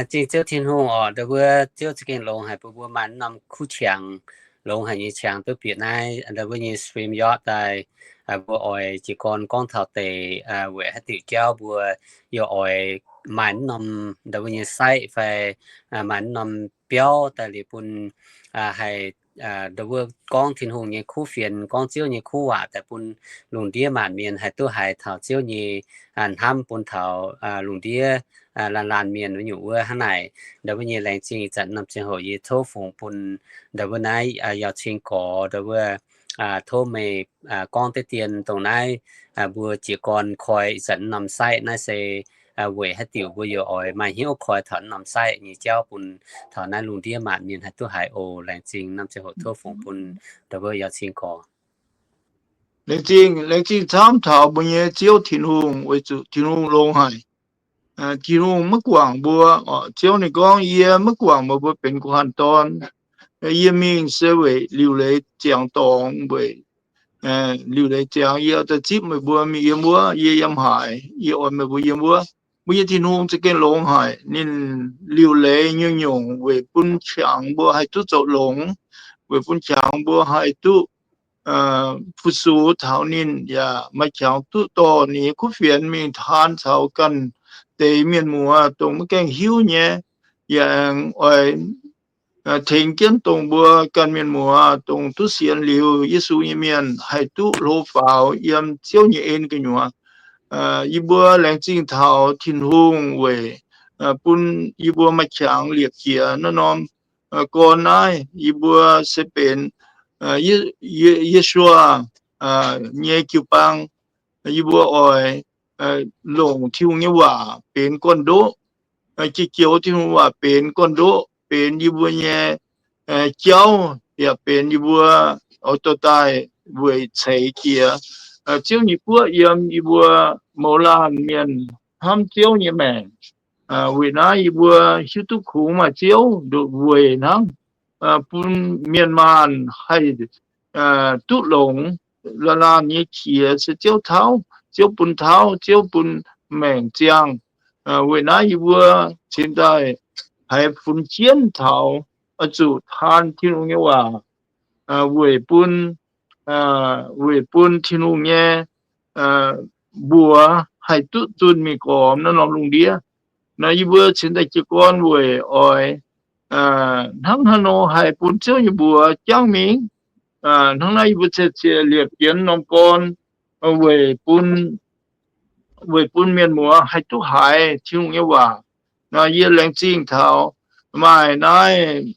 Laengz zingh Ziouv Tin-Hungh oc, ndau wuov Ziouv za'gengh longx haic bun mbuo maaih norm kuv qangx, longx haic nyei qangx duqv bieqc naaiv ndau wuov nyei StreamYard daaih. Mbuo oix jiez gorn gorngv taux deix weic haaix diuc jauv mbuo yaac oix maaih norm ndau wuov nyei site fai maaih norm biauv daaih liuz bun haih ndau wuov gorngv Tin-Hungh nyei kuv fienx, gorngv Ziouv nyei kuv waac daaih bun lungh ndiev maanc mienh haih duqv haiz taux Ziouv nyei hnamv bun taux lungh ndiev laanh laanh mienh wuov nyungc wuov. Hnangv naaic ndau wuov nyei laengz zingh ih zanc norm ziangh hoc yie tov fungx bun ndau wuov naaiv yaac cing gorx ndau wuov tov meih gorngv deix dien dongh naaiv mbuo jiez gorn koi ih zanc norm site naaiv se weic haaix diuc mbuo yaac oix maaih hnyouv koi taux norm site nyei jauv bun taux naaiv lungh ndiev maanc mienh haih duqv haiz oc. Laengz zingh norm ziangh hoc tov fungx bun ndau wuov yaac cing gorx. Laengz zingh, laengz zingh camv taux mbuo nyei Ziouv Tin-Hungh weic zuqc Tin-Hungh longx haic. Tin-Hungh maiv guangc mbuo, Ziouv ninh gorngv, yie maiv guangc meih mbuo benx guh hanh dorn. Yie mingh se weic liuc leiz ziangx dorngx weic liuc leiz ziangx yie daaih zipv meih mbuo mingh yiem wuov, yie yiem haaix, yie oix meih mbuo yiem wuov. Mbuo nyei Tin-Hungh za'gengh longx haic. Ninh liuc leiz nyungc-nyungc weic bun qangx mbuo haih duqv zoux longx, weic bun qangx mbuo haih duqv fu-sux taux ninh, yaac maaih qangx duqv dorh ninh nyei kuv fienx mingh taan caux ganh deix mienh muoz dongh maiv gaengh hiuv nyei. Yaac aengx oix tengx jienv dongh mbuo ganh mienh muoz dongh duqv sienx liuz Yesu nyei mienh haih duqv hlo faaux yiem Ziouv nyei en gu'nyuoz. Yie mbuo laengz zingh taux Tin-Hungh weic bun yie mbuo maaih qangx liepc jiex naaiv norm gorn naaiv. Yie mbuo se benx Ye- Yeshua nyei jiu-baang. Yie mbuo oix longc Tin-Hungh nyei waac benx gorn-ndoqv, jiex joux Tin-Hungh waac benx gorn-ndoqv, benx yie mbuo nyei jauv, yaac benx yie mbuo oix dorh daaih weic ceix jiez Ziouv nyei guoqv yiem yie mbuo mouz laanh mienh hnamv Ziouv nyei maengc. Weic naaiv yie mbuo hiuv duqv kungx maaih Ziouv ndoqc weic hnangv, bun mienh maanh haih duqv longx. Laanh laanh nyei qiex se Ziouv tauv, Ziouv bun tauv, Ziouv bun maengc ziangh. Weic naaiv yie mbuo cingx daaih haiz funx jienv taux oix zuqc taan Tin-Hungh nyei waac weic bun, weic bun Tin-Hungh nyei mbuox haih duqv zunh mingh gormx naaiv norm lungh ndiev. Nor yie mbuo cingx daaih jiez gorn weic oix hnangv haaix nor haih bun Ziouv nyei mbuox jangv mingh. Hnangv naaiv yie mbuo cie cie liepc jienv norm gorn weic bun, weic bun mienh muoz haih duqv haiz Tin-Hungh nyei waac. Nor yie laengz zingh taux maaih naaiv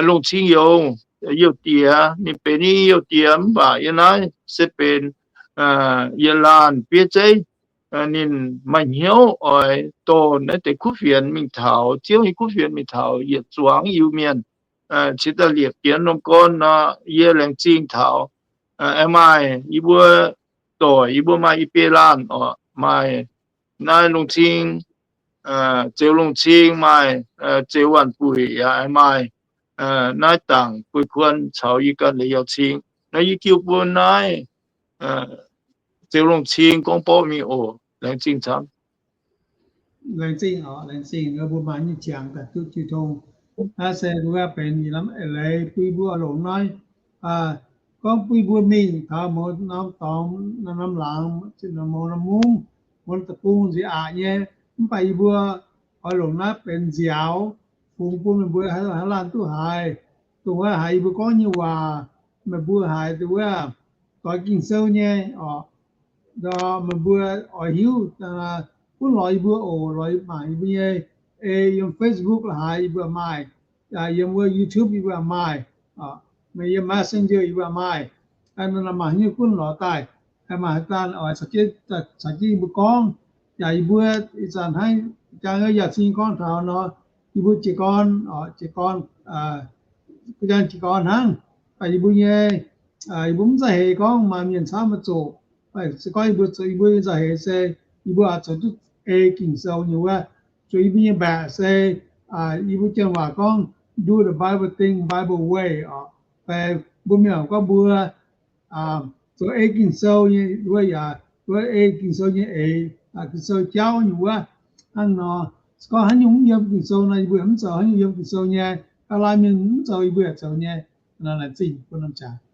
longc cing youz, youz diex, ninh benx yie youz diex mv baac yie naaiv se benx yie laanh bieiv zeiv. Ninh maaih hnyouv oix dorh naaiv deix kuv fienx mingh taux, Ziouv nyei kuv fienx mingh taux yietc zuangx Iu-Mienh. Cingx daaih liepc jienv norm gorn nor, yie laengz zingh taux aengx maaih yie mbuo doic, yie mbuo maaih i biei laanh oc, maaih naaiv longc cing, Zeux Longc Cing, maaih Zeux Waanc Buic, yaac maaih naaiv Dangc Guei Kuon caux yie ganh leiz Yauh Cing. Naaiv yie jiu bun naaiv Zeux Longc Cing gorngv borqv mingh oc. Laengz zingh camv. Laengz zingh oc, laengz zingh mbuo maaih nyei ziangx daaih duqv jiu tong. Naaiv se mbuo benx ih lamh eix leiz bun mbuo oix longc naaiv, gorngv bun mbuo mingh taux mouz norm dorngx, norm laangz, mouz norm mungv, mouz deic-bung nziex aqc nyei. Mv baac yie mbuo oix longc naaiv benx nziaaux, fungx bun meih mbuo haaix laanh duqv haiz, dongh wuov haiz yie mbuo gorngv nyei waac, meih mbuo haiz dongh wuov doix Ging-Sou nyei oc. Meih mbuo oix hiuv, gunv lorz yie mbuo oc, lorz mangc yie mbuo nyei, ei yiem Facebook la'haaix yie mbuo maaih, yiem wuov YouTube yie mbuo maaih, meih yiem Messenger yie mbuo maaih. Naaiv mangc haaix nyungc gunv lorz daaih, maaih haaix daan oix caux jienv yie mbuo gorngv. Yaac yie mbuo ih zanc hnangv jang yaac cing gorngv taux nor, yie mbuo jiez gorn, jiez gorn, jang jiez gorn hnangv. Mv baac yie mbuo nyei, yie mbuo mv za'heix gorngv maaih mienh camv maiv zoqc. Se gorngv yie mbuo zoux yie mbuo nyei za'heix se, yie mbuo oix zoux duqv ei Ging-Sou nyei wuov. Zuqc yie mbuo nyei mbaeqc se, yie mbuo janx waac gorngv do the Bible thing Bible way oc. Fai mbuo mienh gorngv mbuo zoux ei Ging-Sou nyei wuov yaac, wuov ei Ging-Sou nyei eix, Ging-Sou jauv nyei wuov. Hnangv nor, Se gorngv haaix nyungc mv yiem Ging-Sou nor, yie mbuo yaac mv zoux. Haaix nyungc yiem Ging-Sou nyei, ga'naaiv mienh mv zoux, yie mbuo yaac zoux nyei. Naaiv zingh bun norm jaax.